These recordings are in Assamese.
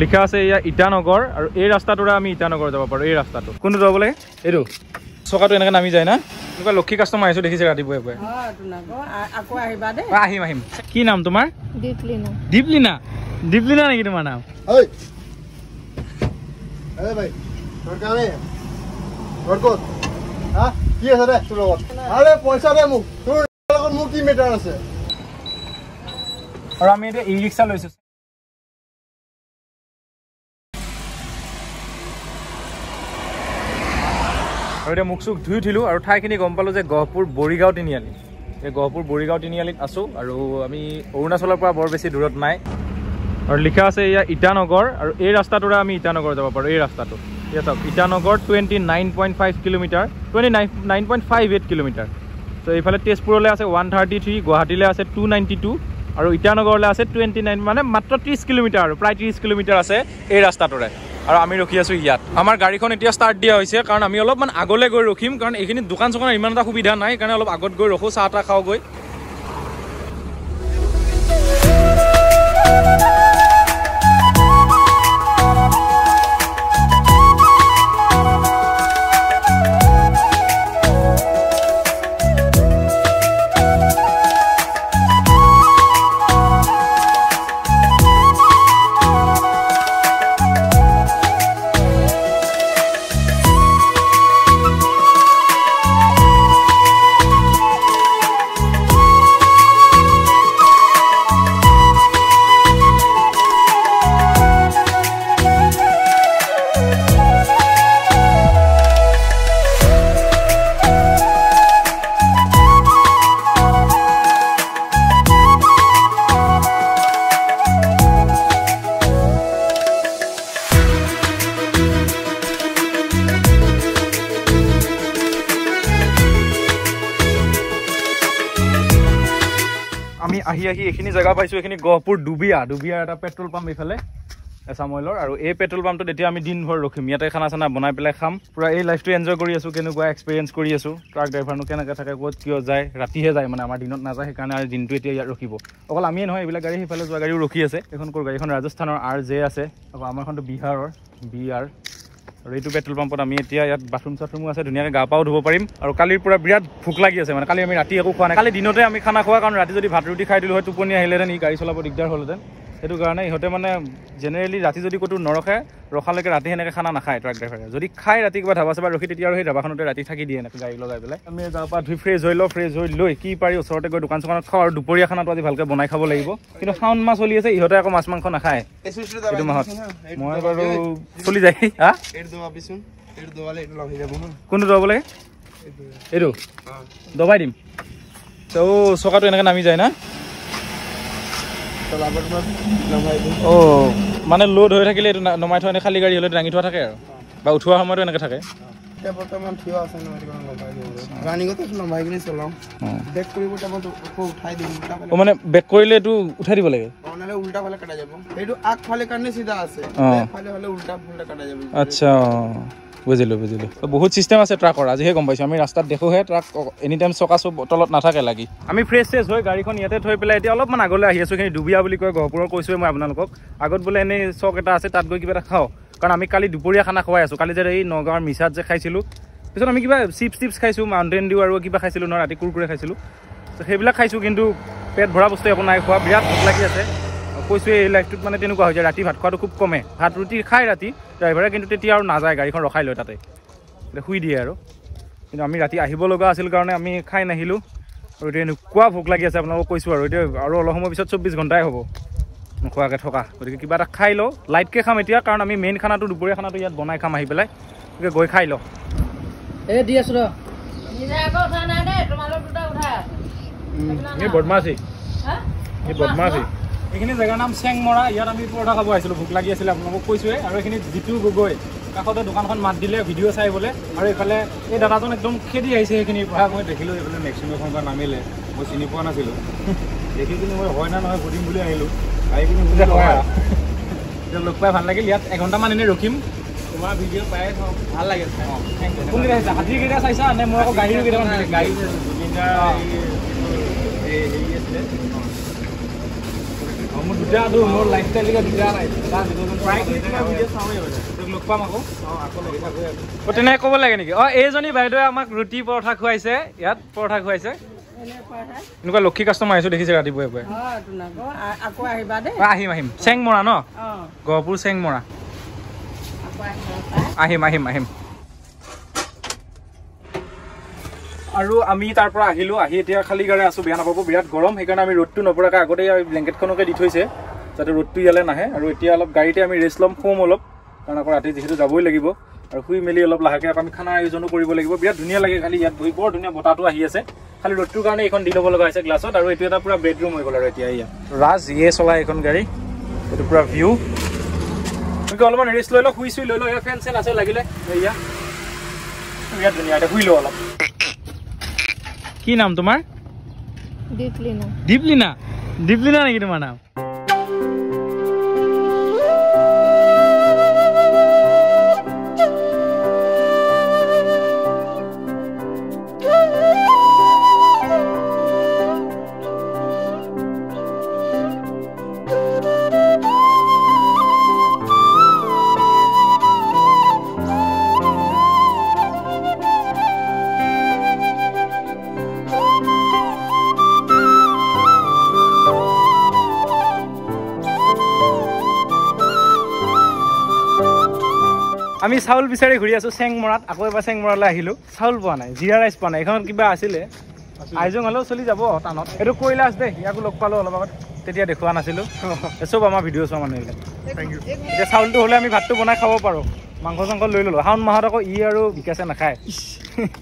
লিখা আছে এয়া ইটানগৰ আৰু এই ৰাস্তাটোৰে আমি ইটানগৰ যাব পাৰোঁ। এই ৰাস্তাটো কোনটো যাব লাগে? এইটো চকাটো এনেকৈ নামি যায় না? এনেকুৱা লক্ষী কাষ্টমাৰ আহিছোঁ দেখিছে ৰাতিপুৱাই পুৱাই। আহিম আহিম। কি নাম তোমাৰ? দীপলিনা। দীপলিনা? দীপলিনা নেকি তোমাৰ নাম? আৰু আমি এতিয়া ই ৰিক্সা লৈছোঁ। আৰু এতিয়া মুখ চুখ ধুই উঠিলোঁ আৰু ঠাইখিনি গম পালোঁ যে গহপুৰ বৰিগাঁও তিনিআলি। এই গহপুৰ বৰিগাঁও তিনিআলিত আছোঁ আৰু আমি অৰুণাচলৰ পৰা বৰ বেছি দূৰত নাই। আৰু লিখা আছে এয়া ইটানগৰ আৰু এই ৰাস্তাটোৰে আমি ইটানগৰ যাব পাৰোঁ। এই ৰাস্তাটো এতিয়া চাওক, ইটানগৰ 29.5 কিলোমিটাৰ, 29.58 কিলোমিটাৰ। ত' এইফালে তেজপুৰলৈ আছে 133, গুৱাহাটীলৈ আছে 292 আৰু ইটানগৰলৈ আছে 29, মানে মাত্ৰ 30 কিলোমিটাৰ আৰু প্ৰায় 30 কিলোমিটাৰ আছে এই ৰাস্তাটোৰে। আৰু আমি ৰখি আছোঁ ইয়াত। আমাৰ গাড়ীখন এতিয়া ষ্টাৰ্ট দিয়া হৈছে কাৰণ আমি অলপমান আগলৈ গৈ ৰখিম, কাৰণ এইখিনি দোকান চোকানৰ ইমান এটা সুবিধা নাই, কাৰণে অলপ আগত গৈ ৰখোঁ, চাহ তাহ খাওঁ গৈ। আমি আহি আহি এইখিনি জেগা পাইছোঁ, এইখিনি গহপুৰ ডুবিয়া, ডুবিয়াৰ এটা পেট্ৰল পাম্প এইফালে এছাম অইলৰ। আৰু এই পেট্ৰল পাম্পটোত এতিয়া আমি দিনভৰ ৰখিম, ইয়াতে খানা চানা বনাই পেলাই খাম। পূৰা এই লাইফটো এনজয় কৰি আছোঁ, কেনেকুৱা এক্সপিৰিয়েঞ্চ কৰি আছোঁ। ট্ৰাক ড্ৰাইভাৰনো কেনেকৈ থাকে, ক'ত কিয় যায়, ৰাতিহে যায়, মানে আমাৰ দিনত নাযায়, সেইকাৰণে আৰু দিনটো এতিয়া ইয়াত ৰখিব। অকল আমিয়ে নহয়, এইবিলাক গাড়ী সেইফালে যোৱা গাড়ীও ৰখি আছে। এইখন ক'ৰ গাড়ীখন? ৰাজস্থানৰ আৰ জে আছে, আকৌ আমাৰখনতো বিহাৰৰ বি আৰ। আৰু এইটো পেট্ৰল পাম্পত আমি এতিয়া ইয়াত বাথৰুম চাথৰুমো আছে, ধুনীয়াকৈ গা পাও ধুব পাৰিম। আৰু কালিৰ পৰা বিৰাট ভোক লাগি আছে, মানে কালি আমি ৰাতি একো খোৱা নাই, কালি দিনতে আমি খানা খোৱা, কাৰণ ৰাতি যদি ভাত ৰুটি খাই দিলোঁ হয় টোপনি আহিলেহেঁতেন, ই গাড়ী চলাব দিগদাৰ হ'লহেঁতেন। সেইটো কাৰণে ইহঁতে মানে জেনেৰেলি ৰাতি যদি ক'তো নৰখে, ৰখালৈকে ৰাতি সেনেকৈ খানা নাখায় ট্ৰাক ড্ৰাইভাৰে। যদি খায় ৰাতি কিবা ধাবা চাবা ৰখি, তেতিয়া আৰু সেই ধাবাখনতে ৰাতি থাকি দিয়ে এনেকৈ গাড়ী লগাই পেলাই। আমি গা পা ধুই ফ্ৰেছ হৈ লওঁ, ফ্ৰেছ হৈ লৈ কি পাৰি ওচৰতে গৈ দোকান চোকানত খাওঁ। আৰু দুপৰীয়া খানাটো আজি ভালকৈ বনাই খাব লাগিব। কিন্তু শাওণ মাহ চলি আছে, ইহঁতে আকৌ মাছ মাংস নাখায় এইটো মাহত। মই বাৰু চলি যায়। হা, কোনটো দবাব লাগে? এইটো দবাই দিম। ত' চকাটো এনেকৈ নামি যায় না? অ', মানে লোড হৈ থাকিলে এইটো নমাই থোৱা, খালী গাড়ী হ'লে দাঙি থোৱা থাকে আৰু, বা উঠোৱা সময়তো এনেকৈ থাকে। মানে বেক কৰিলে এইটো উঠাই দিব লাগে। আচ্ছা, বুজিলোঁ বুজিলোঁ। বহুত চিষ্টেম আছে ট্ৰাকৰ, আজিহে গম পাইছোঁ। আমি ৰাস্তাত দেখোঁহে ট্ৰাক এনি টাইম চকা চব তলত নাথাকে লাগি। আমি ফ্ৰেছ চেছ হৈ গাড়ীখন ইয়াতে থৈ পেলাই এতিয়া অলপমান আগলৈ আহি আছোঁ। এইখিনি ডুবিয়া বুলি কয় গহপুৰৰ, কৈছোঁৱে মই আপোনালোকক। আগত বোলে এনেই চক এটা আছে, তাত গৈ কিবা এটা খাওঁ, কাৰণ আমি কালি দুপৰীয়া খানা খুৱাই আছোঁ। কালি যে এই নগাঁৱৰ মিছাত যে খাইছিলোঁ, পিছত আমি কিবা চিপছ টিপছ খাইছোঁ, মাউণ্টেইন ডিউ আৰু কিবা খাইছিলোঁ নহয়, ৰাতি কুৰকুৰে খাইছিলোঁ। ত' সেইবিলাক খাইছোঁ, কিন্তু পেট ভৰা বস্তু একো নাই খোৱা। বিৰাট ভোক লাগি আছে। কৈছোঁ এই লাইফটোত মানে তেনেকুৱা হৈ যায়, ৰাতি ভাত খোৱাটো খুব কমে। ভাত ৰুটি খায় ৰাতি ড্ৰাইভাৰে, কিন্তু তেতিয়া আৰু নাযায়, গাড়ীখন ৰখাই লয় তাতে শুই দিয়ে আৰু। কিন্তু আমি ৰাতি আহিব লগা আছিল কাৰণে আমি খাই নাহিলোঁ। আৰু এতিয়া এনেকুৱা ভোক লাগি আছে আপোনালোকক কৈছোঁ। আৰু এতিয়া আৰু অলপ সময় পিছত 24 ঘণ্টাই হ'ব নোখোৱাকৈ থকা, গতিকে কিবা এটা খাই লওঁ, লাইটকৈ খাম এতিয়া, কাৰণ আমি মেইন খানাটো দুপৰীয়া খানাটো ইয়াত বনাই খাম আহি পেলাই। গতিকে গৈ খাই লওঁ। এই দি আছোঁ ৰ। এই বদমাচি, এই বদমাচি। এইখিনি জেগাৰ নাম চেংমৰা, ইয়াত আমি পৰঠা খাব আহিছিলোঁ, ভোক লাগি আছিলে আপোনালোকক কৈছোঁৱে। আৰু এইখিনি জিতু গগৈ কাষতে দোকানখন মাত দিলে ভিডিঅ' চাই বোলে। আৰু এইফালে এই দাদাজন একদম খেদি আহিছে সেইখিনিৰ পৰা। মই দেখিলোঁ এইফালে মেক্সিমাখন পৰা নামিলে, মই চিনি পোৱা নাছিলোঁ, দেখি কিনে মই হয় না নহয় সুধিম বুলি আহিলোঁ, আহি কিনে হয় লগ পাই ভাল লাগিল। ইয়াত এঘণ্টামান এনেই ৰখিম, তোমাৰ ভিডিঅ' পাই ভাল লাগে। কোনকেইটা চাইছা? হাতীকেইটা চাইছা নে? মই আকৌ গাড়ীৰো কেইটামান গাড়ী জুবিনদাৰ হেৰি আছিলে। মোৰ দুটা মোৰ লাইফষ্টাইল দুটা নাই। লগ পাম আকৌ। তেনেকৈ ক'ব লাগে নেকি? অঁ, এইজনী বাইদেৱে আমাক ৰুটি পৰঠা খুৱাইছে, ইয়াত পৰঠা খুৱাইছে। এনেকুৱা লক্ষী কাষ্টমাৰ আহিছোঁ দেখিছে ৰাতিপুৱাই পুৱাই। আহিম আহিম, চেংমৰা ন, গহপুৰ চেংমৰা। আহিম আহিম আহিম। আৰু আমি তাৰ পৰা আহিলোঁ, আহি এতিয়া খালী গাৰে আছোঁ, বেয়া নাপাব, বিৰাট গৰম, সেইকাৰণে আমি ৰ'দটো নপৰাকৈ আগতেই ব্লেংকেটখনকে দি থৈছে যাতে ৰ'দটো ইয়ালৈ নাহে। আৰু এতিয়া অলপ গাড়ীতে আমি ৰেষ্ট ল'ম, শুম অলপ, কাৰণ আকৌ ৰাতি যিহেতু যাবই লাগিব। আৰু শুই মেলি অলপ লাহেকৈ আকৌ আমি খানা আয়োজনো কৰিব লাগিব। বিৰাট ধুনীয়া লাগে খালি ইয়াত বহি, বৰ ধুনীয়া বতাহটো আহি আছে। খালি ৰ'দটোৰ কাৰণে এইখন দি ল'ব লগা হৈছে গ্লাছত। আৰু এইটো এটা পূৰা বেডৰুম হৈ গ'ল। আৰু এতিয়া ইয়াত ৰাজ ইয়ে চলাই এইখন গাড়ী, এইটো পূৰা ভিউ। অলপমান ৰেষ্ট লৈ লওঁ, শুই চুই লৈ লওঁ। ইয়াত ফেন চেন আছে লাগিলে, এয়া বিৰাট ধুনীয়া। এতিয়া শুই লওঁ অলপ। কি নাম তোমাৰ? দীপলিনা। দীপলিনা? দীপলিনা নেকি তোমাৰ নাম? আমি চাউল বিচাৰি ঘূৰি আছোঁ চেংমৰাত। আকৌ এবাৰ চেংমৰালৈ আহিলোঁ, চাউল পোৱা নাই, জিৰা ৰাইচ পোৱা নাই। এইখনত কিবা আছিলে, আইজং হ'লেও চলি যাব টানত। এইটো কৈলাশ দেই, ইয়াকো লগ পালোঁ অলপ আগত, তেতিয়া দেখুওৱা নাছিলোঁ। চব আমাৰ ভিডিঅ' চোৱা মানুহবিলাক। এতিয়া চাউলটো হ'লে আমি ভাতটো বনাই খাব পাৰোঁ। মাংস চাংস লৈ ল'লোঁ। শাওণ মাহত আকৌ ই আৰু বিকাশে নাখায়,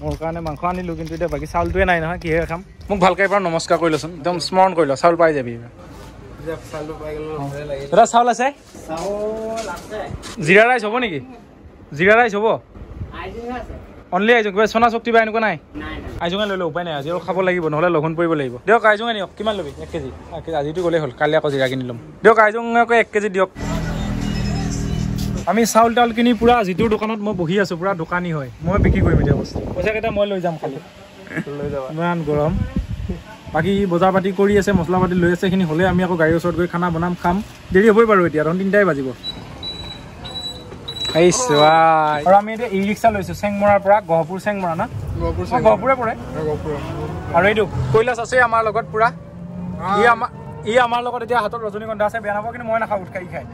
মোৰ কাৰণে মাংস আনিলোঁ, কিন্তু এতিয়া বাকী চাউলটোৱে নাই নহয়, কিহেৰে খাম। মোক ভালকৈ এবাৰ নমস্কাৰ কৰি লচোন, একদম স্মৰণ কৰি ল, চাউল পাই যাবি। দাদা চাউল আছে? জিৰা ৰাইচ হ'ব নেকি? জিৰা ৰাইচ হ'ব? অনলি আইজং, কিবা চনা শক্তি বা এনেকুৱা নাই? আইজঙে লৈ লওঁ, উপায় নাই, আজি আৰু খাব লাগিব, নহ'লে লঘোণ পৰিব লাগিব। দিয়ক আইজঙে নিয়ক। কিমান ল'বি? 1 কেজি। আজিতো গ'লেই হ'ল, কালি আকৌ জিৰা কিনি ল'ম। দিয়ক আইজঙকে 1 কেজি দিয়ক। আমি চাউল তাউল কিনি পূৰা যিটোৰ দোকানত মই বহি আছোঁ, পূৰা দোকানী হয়, মই বিক্ৰী কৰিম এতিয়া বস্তু। পইচাকেইটা মই লৈ যাম খালি। লৈ যাবা। ইমান গৰম। বাকী বজাৰ পাতি কৰি আছে, মছলা পাতি লৈ আছে, সেইখিনি হ'লে আমি আকৌ গাড়ীৰ ওচৰত গৈ খানা বনাম, খাম। দেৰি হ'বই বাৰু, এতিয়া দেখোন 3টাই বাজিব। আৰু আমি এতিয়া ই ৰিক্সা লৈছোঁ চেংমৰাৰ পৰা, গহপুৰ চেংমৰা না? গহপুৰে পৰে। আৰু এইটো কৈলাশ আছে আমাৰ লগত পূৰা। ই আমাৰ লগত এতিয়া হাতত ৰজনীগন্ধা আছে, বেয়া নাপাব, কিন্তু মই নাখাওঁ, উৎসাহী খায়।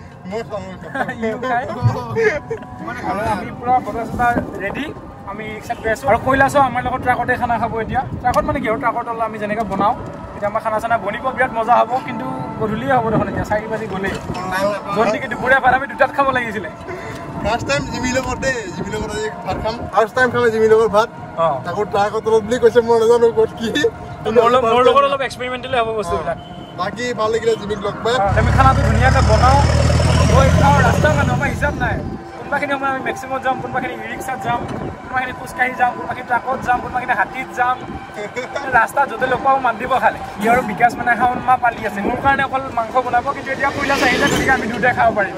আৰু আমি পূৰা বজাৰ চজাৰ ৰেডি, আমি ৰিক্সাত গৈ আছোঁ। আৰু কৈলাশো আমাৰ লগত ট্ৰাকতে খানা খাব এতিয়া। ট্ৰাকত মানে কি আৰু, ট্ৰাকৰ তলত আমি যেনেকৈ বনাওঁ, এতিয়া আমাৰ খানা চানা বনিব, বিৰাট মজা হ'ব। কিন্তু গধূলিয়ে হ'ব দেখোন, এতিয়া 4 বাজি গ'লেই। য'ত নেকি দুপৰীয়া ভাত আমি 2টাত খাব লাগিছিলে। ফাৰ্ষ্ট টাইম জিমিৰ লগত দেই, জিমিৰ লগত আজি ভাত খাম। ফাৰ্ষ্ট টাইম খাম জিমিৰ লগত ভাত। তাকো ট্ৰাকৰ তলত বুলি কৈছে, মই নাজানো ক'ত কি। মোৰ লগত অলপ এক্সপেৰিমেণ্টেলে হ'ব বস্তুবিলাক। বাকী ভাল লাগিলে জিমিক লগ পাই। আমি খানাটো ধুনীয়াকৈ বনাওঁ, গৈ খাওঁ। ৰাস্তা মানুহ আমাৰ হিচাপ নাই, কোনোবাখিনি সময় আমি মেক্সিমাম যাম, কোনোবাখিনি ই ৰিক্সাত যাম, কোনোবাখিনি খোজকাঢ়ি যাম, কোনোবাখিনি ট্ৰাকত যাম, কোনোবাখিনি হাতীত যাম। ৰাস্তাত য'তে লগ পাওঁ মাত দিব খালি। ই আৰু বিকাশ মানে শাওণ মাহ পালি আছে, মোৰ কাৰণে অকল মাংস বনাব, কিন্তু এতিয়া কৈলাশ আহিলে, গতিকে আমি দুটাই খাব পাৰিম,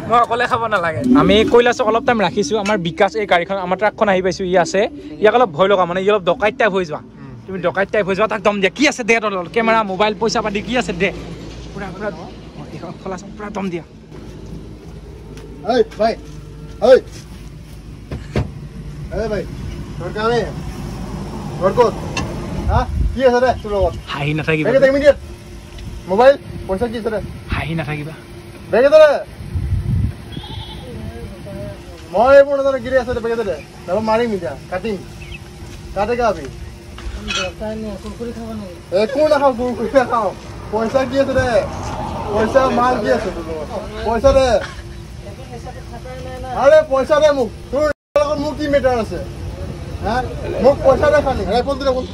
মই অকলে খাব নালাগে। আমি কৈলাশক অলপ টাইম ৰাখিছোঁ। আমাৰ বিকাশ এই গাড়ীখন, আমাৰ ট্ৰাকখন আহি পাইছোঁ, ই আছে। ইয়াক অলপ ভয় লগা, মানে ই অলপ ডকাইত টাইপ হৈ যোৱা। তুমি ডকাইত টাইপ হৈ যোৱা, তাক দম দিয়া, কি আছে দে, তলত কেমেৰা মোবাইল পইচা পাতি কি আছে দে, পূৰা পূৰা এইখন খোলাচোন, পূৰা দম দিয়া। হাঁহি নাথাকিবা, মোবাইল পইচা কি আছে দে, হাঁহি নাথাকিবা। মই এইবোৰ নাজানো, গিৰি আছে বেগেতে দে, তাৰপৰা মাৰিম এতিয়া, কাটিম কাটে কাবি। একো নাখাওঁ, কুৰকুৰি নাখাওঁ। পইচা কি আছে দে, পইচা মাল কি আছে তোৰ লগত, পইচা দে। আৰে পইচা দে মোক, তোৰ লগত মোৰ কি মেটাৰ আছে? হা, মোক পইচা দে খালি। ৰাইফলটো দেখোন,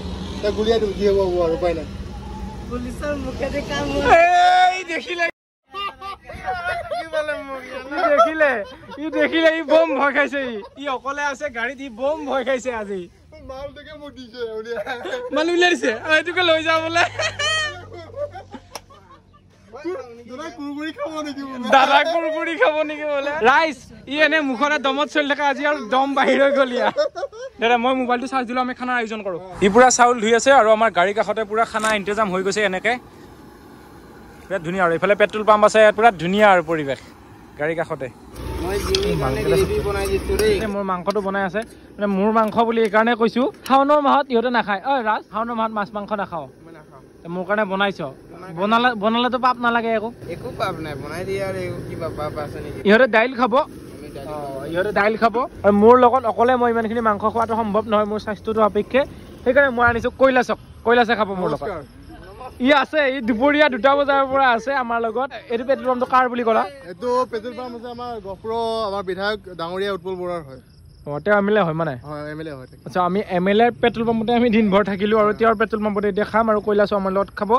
গুলিয়াই দিম, কি হ'ব হ'ব আৰু উপায় নাই। ই দেখিলে ই বম ভয় খাইছে। ই অকলে আছে গাড়ীত, ই বম ভয় খাইছে আজি। মানুহ উলিয়াই দিছে, এইটোকে লৈ যাওঁ বোলে। দাদা কুৰকুৰি খাব নেকি বোলে। ৰাইজ, ই এনে মুখতে দমত চলি থকা, আজি আৰু দম বাহিৰ হৈ গ'ল ইয়াৰ। দাদা মই মোবাইলটো চাৰ্জ দিলোঁ, আমি খানাৰ আয়োজন কৰোঁ। ই পুৰা চাউল ধুই আছে আৰু আমাৰ গাড়ীৰ কাষতে পুৰা খানা ইন্তজাম হৈ গৈছে এনেকে। বিৰাট ধুনীয়া। আৰু এইফালে পেট্ৰল পাম্প আছে, ইয়াত পুৰা ধুনীয়া আৰু পৰিৱেশ, গাড়ীৰ কাষতে। মোৰ মাংসটো বনাই আছে, মানে মোৰ মাংস বুলি এইকাৰণে কৈছোঁ, শাওনৰ মাহত ইহঁতে নাখায়। ঐ ৰাজ, শাওনৰ মাহত মাছ মাংস নাখাওঁ, মোৰ কাৰণে বনাইছ, বনালেতো পাপ নালাগে, একো একো পাপ নাই, বনাই দিয়ে আৰু কিবা পাপ আছে নেকি? ইহঁতে দাইল খাব, ইহঁতে দাইল খাব। আৰু মোৰ লগত অকলে মই ইমানখিনি মাংস খোৱাটো সম্ভৱ নহয়, মোৰ স্বাস্থ্যটো সাপেক্ষে, সেইকাৰণে মই আনিছোঁ কৈলাশক, কৈলাশে খাব মোৰ লগত। ই আছে, ই দুপৰীয়া 2 বজাৰ পৰা আছে আমাৰ লগত। এইটো পেট্ৰল পাম্পটো কাৰ বুলি ক'লা? এইটো পেট্ৰল পাম্প হৈছে আমাৰ গহপুৰৰ আমাৰ বিধায়ক ডাঙৰীয়া উৎপল বৰাৰ হয়। অঁ, তেওঁ এম এল এ হয় মানে? হয়, এম এল এ হয়। আচ্ছা, আমি এম এল এৰ পেট্ৰল পাম্পতে আমি দিনভৰ থাকিলোঁ আৰু তেওঁৰ পেট্ৰল পাম্পতে এতিয়া খাম আৰু কৈলাশো আমাৰ লগত খাব।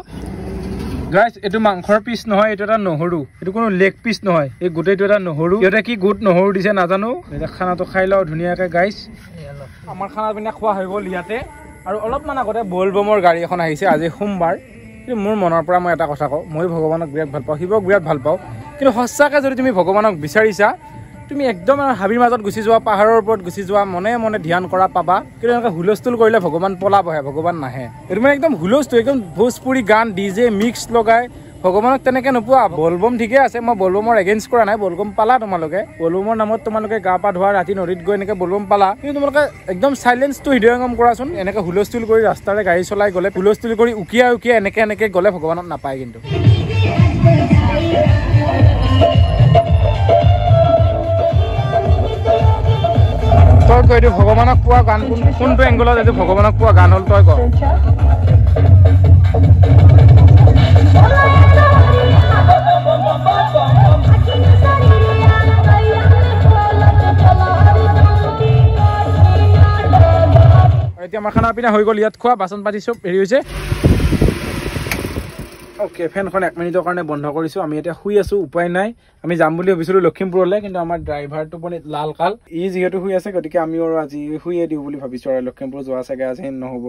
গাইজ, এইটো মাংসৰ পিচ নহয়, এইটো এটা নহৰু, এইটো কোনো লেগ পিচ নহয়, এই গোটেইটো এটা নহৰু। ইহঁতে কি গোট নহৰু দিছে নাজানো। এতিয়া খানাটো খাই লওঁ ধুনীয়াকৈ গাইজ। আমাৰ খানা পিনা খোৱা হৈ গ'ল ইয়াতে। আৰু অলপমান আগতে বলবমৰ গাড়ী এখন আহিছে, আজি সোমবাৰ। কিন্তু মোৰ মনৰ পৰা মই এটা কথা কওঁ, মই ভগৱানক বিৰাট ভাল পাওঁ, শিৱক বিৰাট ভাল পাওঁ, কিন্তু সঁচাকৈ যদি তুমি ভগৱানক বিচাৰিছা, তুমি একদম হাবিৰ মাজত গুচি যোৱা, পাহাৰৰ ওপৰত গুচি যোৱা, মনে মনে ধ্যান কৰা পাবা। কিন্তু এনেকৈ হুলস্থুল কৰিলে ভগৱান পলাবহে, ভগৱান নাহে। এইটো মানে একদম হুলস্থুল, একদম ভোজপুৰী গান, ডি জে মিক্স লগাই ভগৱানক তেনেকৈ নোপোৱা। বলবম ঠিকে আছে, মই বলবমৰ এগেইনষ্ট কৰা নাই, বলবম পালা তোমালোকে, বলবমৰ নামত তোমালোকে গা পা ধোৱা, ৰাতি নদীত গৈ এনেকৈ বলবম পালা, কিন্তু তোমালোকে একদম চাইলেঞ্চটো হৃদয়ংগম কৰাচোন। এনেকৈ হুলস্থুল কৰি ৰাস্তাৰে গাড়ী চলাই গ'লে, হুলস্থুল কৰি উকিয়াই উকিয়াই এনেকৈ এনেকৈ গ'লে ভগৱানক নাপায়। কিন্তু তই ক, এইটো ভগৱানক পোৱা গান কোনটো এংগলত এইটো ভগৱানক পোৱা গান হ'ল, তই ক। এতিয়া আমাৰ খানা পিনা হৈ গ'ল, ইয়াত খোৱা বাচন পাতি চব হেৰি হৈছে। অ'কে, ফেনখন 1 মিনিটৰ কাৰণে বন্ধ কৰিছোঁ। আমি এতিয়া শুই আছোঁ, উপায় নাই। আমি যাম বুলি ভাবিছিলোঁ লখিমপুৰলৈ, কিন্তু আমাৰ ড্ৰাইভাৰটো মানে লাল কাল, ই যিহেতু শুই আছে, গতিকে আমিও আৰু আজি শুইয়ে দিওঁ বুলি ভাবিছোঁ আৰু লখিমপুৰ যোৱা চাগে আজি নহ'ব।